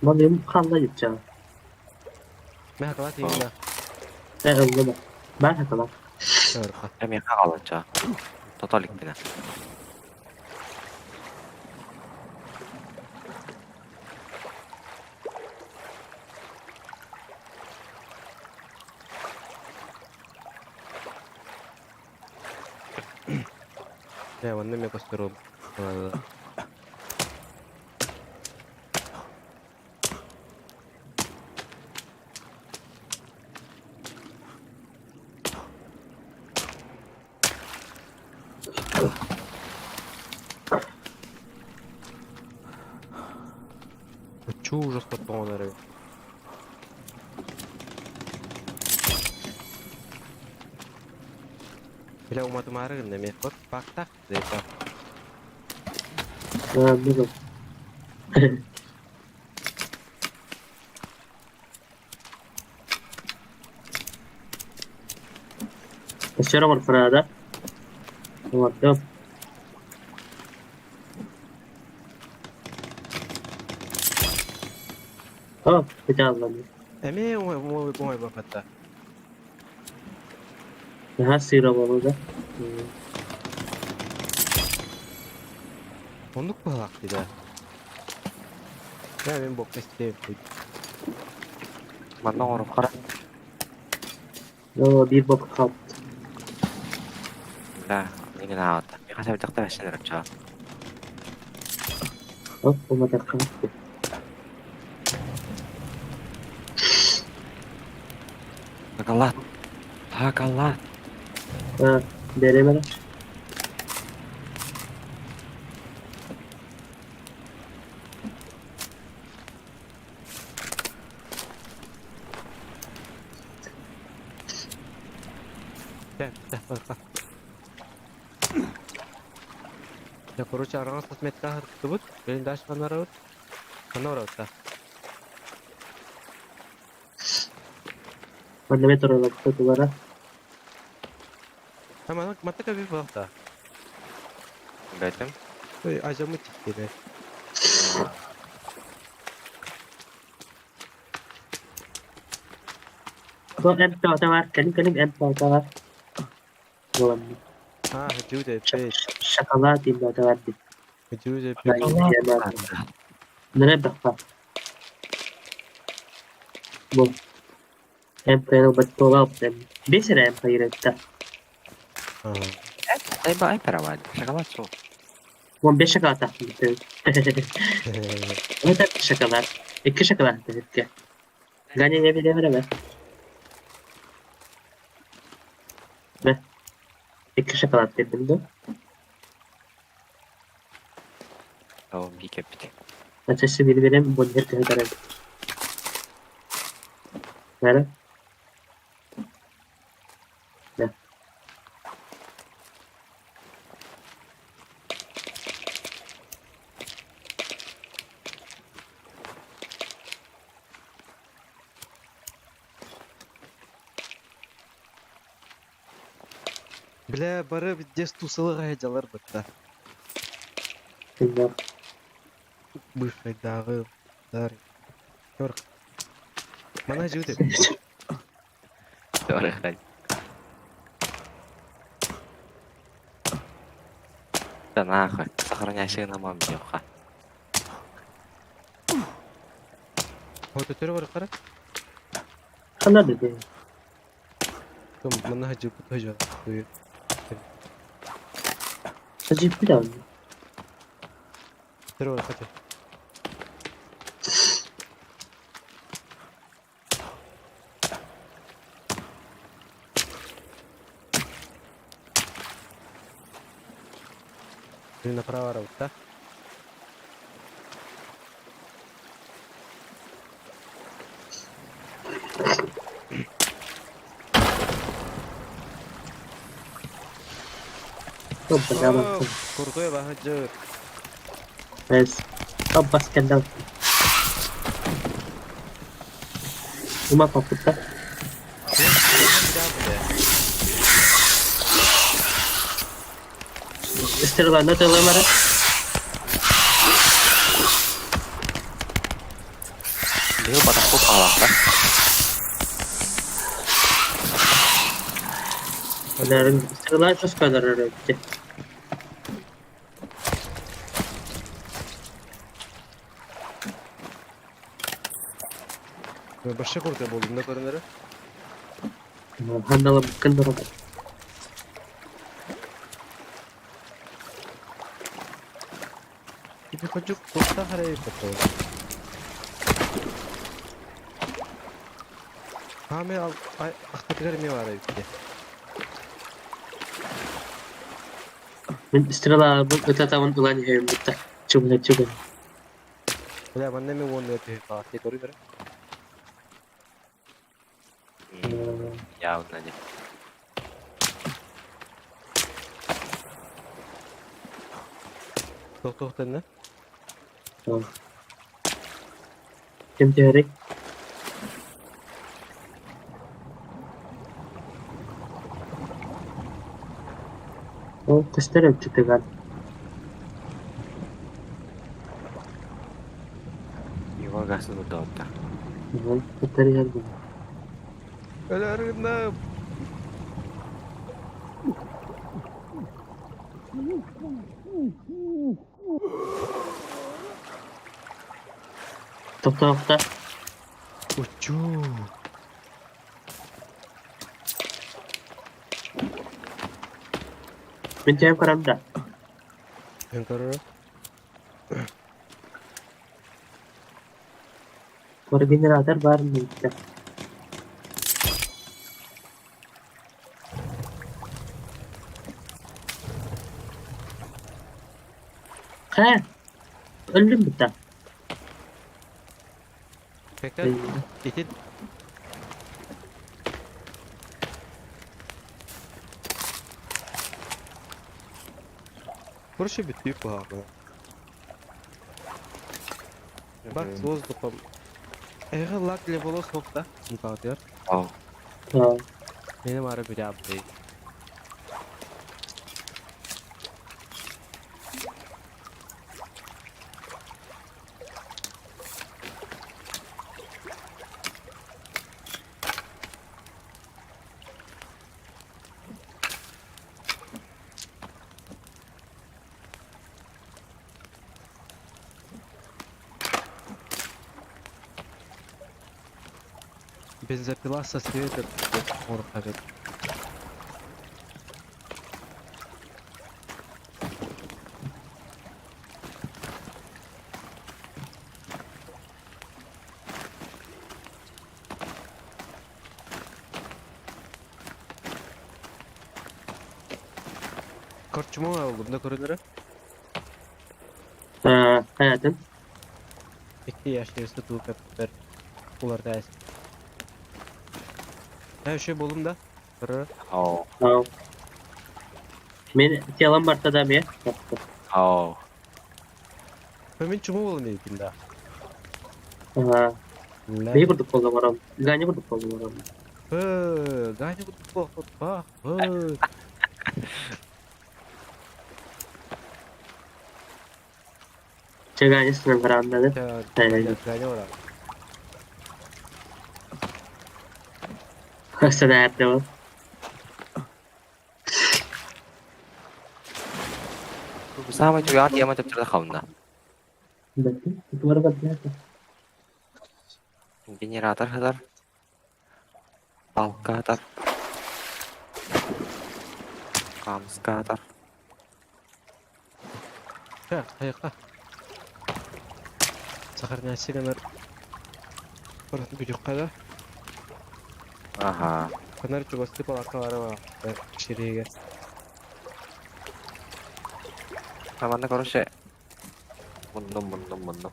Балыым халла дьиччаа. Мэ хакала тиибинэ. Э ыллыма. Бар хакала. Сырха. Эмиэ хаалачча. Тото иликпинэ. Ээ, онно эмиэ көстөр Чуу ужас тоттоҕун эрэ. Бля уматымаары гынна эмиэ вот баактаах да Бүгүн. Өссө оҥорторо Оҥордум. О, ытааллан. Эмиэ оҥойбоппатта. Наһаа сыыра буолуо да. Оннук быһалаах дии да. Мин бокка истиэм. Манна оҥоруоххара. Оо, биир бокка хаалбыт. Да, миигин аҕата. Миэхэ сэбирдэхтэ бэссэн эрэ Оп, уматахха. Шоколад. Шоколад. А, бэрэ бэрэ. Дьэ, короче, араҥас отметка аһарбыт, билин дальше ханна барабыт? Ханна барабыт да? Манна эмиэ тураллара. А манна манна кэбиһ буолта. Бэтим. Ой, ажамы тиккире. Бу эмп бар, кэлин кэлин эмп бар. Буолан. А, Jude пей. Шоколад им бар дип. Jude пей. Нere бахпа. Бу. Эмп баттола Бес эрэ эмп ирэтта. Айба айпера Шоколад суох. 15 шоколад ахтым. Это шоколад. Икки шоколад дедикке. Ганя не биле береме. Бе. Икки шоколад дедим да. О, би кеппит. Ачасы бир берем, бу бир кыһытарым. Бәрі? Да. Бля, бары дес тусалыга дьалар бытта. Bilmem. Бывшайдааҕы дар. Көр. Мана жуут Барыхай. Да нахуй. Сохраняйся на мам девха. Хотөтөрө бар кара. Хана dedi. Том мана жуут хожо. Acayip bir abi. Төрө бар кача. Направо да? Hoppa devam. Кургуй бахыджы. Evet. Abbas kendi attı. Uma kaputta. Стрела талымара. Биыл батақпы қалақта. Стрела şu kadar öğretti. Башка кургуй болдум да көрүнөрү. Хандала кындыра. Иби кожук токта харай кото. Хаме ал ахтатыгар ме бар эбит. Мен стрела bu öte ulan yiyeyim bitti. Çubuk çubuk. Бля, манна ме вон өтө кааты көрүнөрү. Явно не. Токтоктан Kim diyerek? O kuşlar öptü ben. Его гасыны дота. Kuşları geldi. Өлөрүнө. Токтоқта. Учу. Мен түйем карамда. Мен көрөрү. Var генератор бар mıydı? Ха. Öldüm bitti. Пекер итит. Короче, бүтүү куһаҕан. Бар с воздухом. Эҕэ лак для волос хопта. Мутаатыар. Ау. Ha. Меним ары бирэ абдый. Бензопила со светом морхавет. Корчмо алдым да көрүнөрү. Ha, hayatım. Икки яшьтерси туу кэппэр уларда эс. Ә үшө болум да. Көрөрү. Ау. Ha. Men телом бар да ме. Ау. Мен чума болум дейт да. Ha. Ne vurduk kolda varam? Gani vurduk kolda varam. Э, Ганя буду плохо. Бах. Э. Чэгээнис барааннары. Ганя ора. Сэнээрдэ Саамай түгэҕэр тема төптөрө хаунна. Генератор хатар. Палка хатар. Хамска хатар. Хайака. Сахарняси гынар. Бүтүххэ да. Аха. Ханар чугастыы палаткалары бар. Сириге. Манна короче муннум муннум муннум.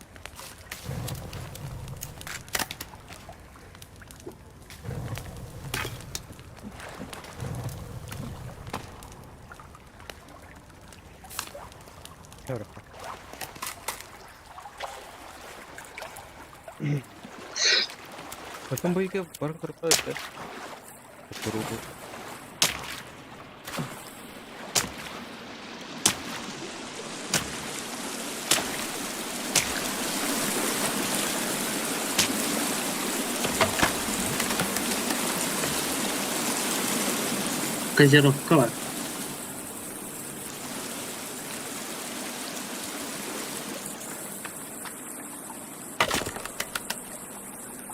Потом быйга бар кырпа это. Туругу. Газировка бар.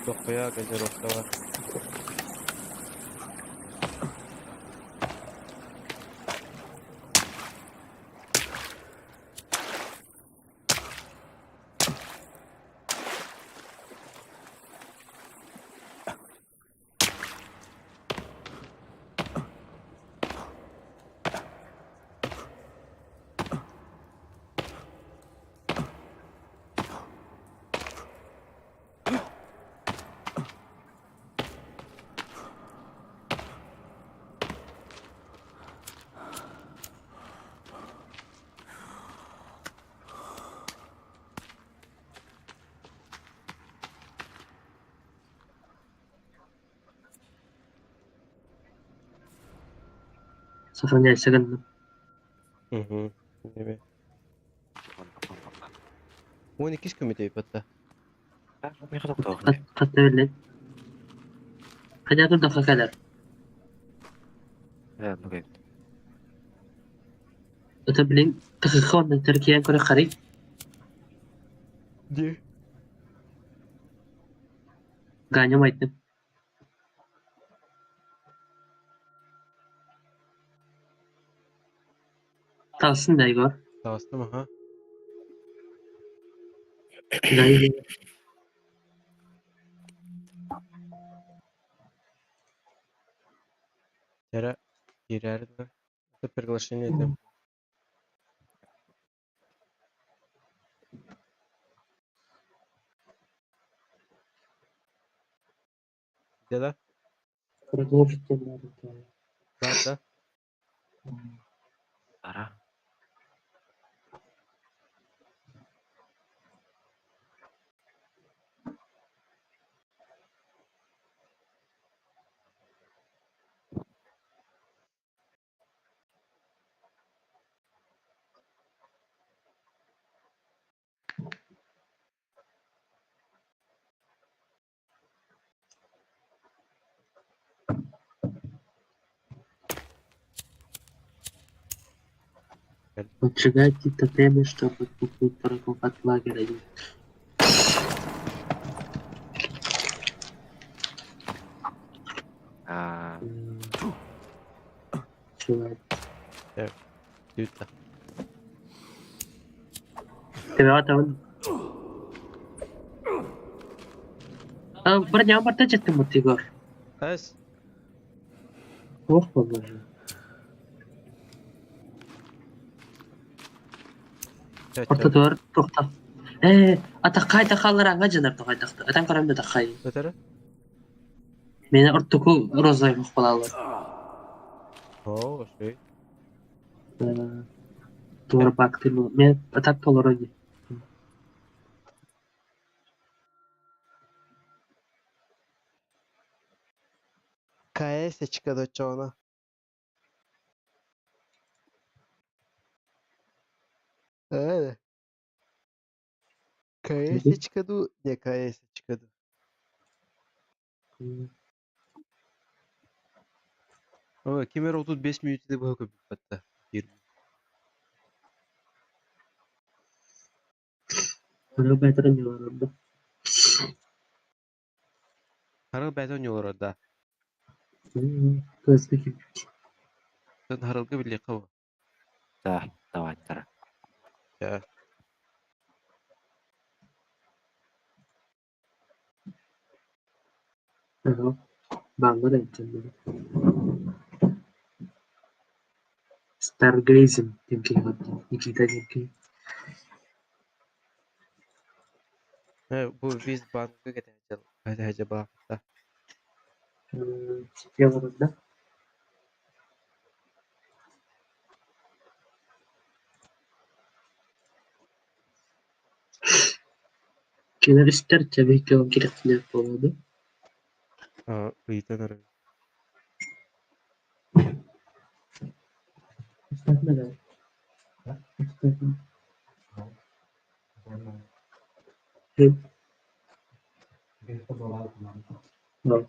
Дохуя газировка бар. Сохраняйся гынным. Угу. Неме. 12 күмүтей батта. Хатта биллет. Хайа да кэлэр. Это блин, тахыхон Түркиян көрө харый. Де. Ганям айттым. Талсын да Егор. Тағыстым, аха. Гай. Тәрә кирәрді. Это приглашение для. Деда? Продолжить. Бар да? Ара. Поджигайте тотемы, чтобы отпугнуть врагов от лагеря. А, Чувак. Düt. Тебя там... Броня барта жеттим вот Егор. Әс. Ох, боже. Ортодор тоқтап. Ата қайда қалыраңа жанар тоқайдақты. Атан қарамда да қай. Өтәрі? Мені ұрттықу розай балалы. О, шей. Тура бакты. Мен атап толыр. КС-очка дочона. Ээ, КС-чка дуу, не КС-чка дуу. Ой, ким эрэ 35 мүнүүтэни быһа көрбүппэт да Хара бээтэрин ньыларарда. Харыл бэйэтэ оонньуулара да. Кыаска киирбит. Атын Харылга билиэххэ буо. Да, давай, тара. Чэ. Ага. Бааллар эбит Stargazing диэн киһи Никита диэн киһи. Ээ, бу виз банка кэтэһэ баахта. Ситиэ олорор да? Кинилэр истэр чэбиһиккэ киирэхтинэ буолуо дуу? Аа, ыйытан эрэ. No.